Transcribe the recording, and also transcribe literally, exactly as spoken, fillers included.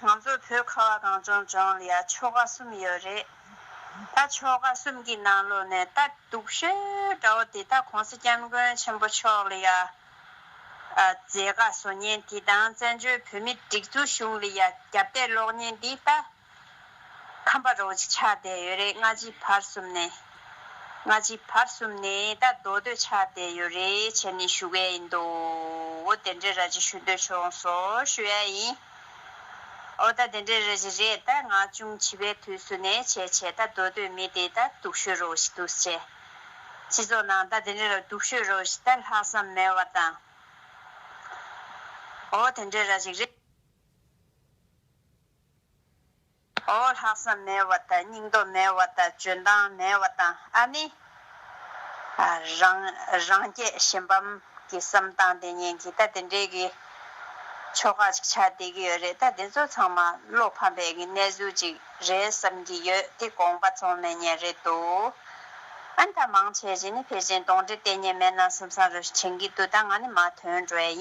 ང་ཚོ་བོད་ཁ་བ་གངས་ལྗོངས་ལྗོངས་ལ་ཡ་ཆོལ་ཁ་གསུམ་ཡོད་རེད། ད་ཆོལ་ཁ་གསུམ་གྱི་ནང་ལོགས་ནས་ད་སྡུག་ཤོས་འདྲ་བོ་དེ་ད་༸གོང་ས་༸སྐྱབས་མགོན་ཆེན་པོ་མཆོག་ལ་ཡ་མཛད་དཀའ་བཟོ་མཁན་དེ་དང་བཙན་བྱོལ་བོད་མིའི་སྒྲིག་འཛུགས་གཞུང་ལ་ཡ་རྒྱབ་གཏད་སློག་མཁན་དེ་ད་ཁམས་པ་རོ་ཅིག་ཆགས་བསྡད་ཡོད་རེད། སྔ་ཕྱི་བར་གསུམ་ནས། སྔ་ཕྱི་བར་གསུམ་ནས་ད་མདོ་སྟོད་ཆགས་བསྡད་ཡོད་རེད་བྱས་ནས་ཞུ་གི་ཡིན་འདུག་འོ་དེ་འདྲའི་ར་ཅིག་ཞུ་འདོད་བྱུང་སོང་ཞུ་ཡ་ཡིན། འོ་ད་དེ་འདྲའི་ར་ཅིག་རེད། ད་ང་ཅུང་བྱིས་པའི་དུས་སུ་ནས་བྱས་བྱས་ད་མདོ་སྟོད་མི་དེ་ད་སྡུག་ཤོས་རོ་ཞིག་འདུག་བྱས། སྤྱི་ཚོགས་ནང་ད་དེ་འདྲའི་ར་སྡུག་ཤོས་རོ་ཞིག་ད་ལྷག་བསམ་མེད་པ་དང་། འོ་དེ་འདྲའི་ར་ཅིག་རེད། འོ་ལྷག་བསམ་མེད་པ་དང་སྙིང་སྟོབས་མེད་པ་དང་འཇོན་ཐང་མེད་པ་དང་ཨ་ནི། ཨ་རང་རང་རྒྱལ་གཞན་ཕམ་གྱི་བསམ་སྟངས་དེ་ཉན་གྱི་ད་དེ་འདྲའི་གི་ཆོལ་ཁ་ཅིག་ཆགས་བསྡད་ཀྱི་ཡོད་རེད། ད་དེ་ཚོ་ཚང་མ་བློ་ཕམ་པའི་གི་གནས་ཚུལ་ཅིག་རེད་བསམ་གྱི་ཡོད། དེ་དགོངས་པ་ཚོམས་མེད་ཉན་རེད་འདུག་ཨ་ནི་ད་མང་ཆེ་ཅིག་ནི་ཕལ་ཆེར་གདོན་འདྲེ་བསྟེན་མཁན་མེད་ན་བསམ་བསམ་རེ་དྲན་གྱི་འདུག་ད་ང་ནི་མར་ཐོན་འགྲོ་ཡ་ཡིན།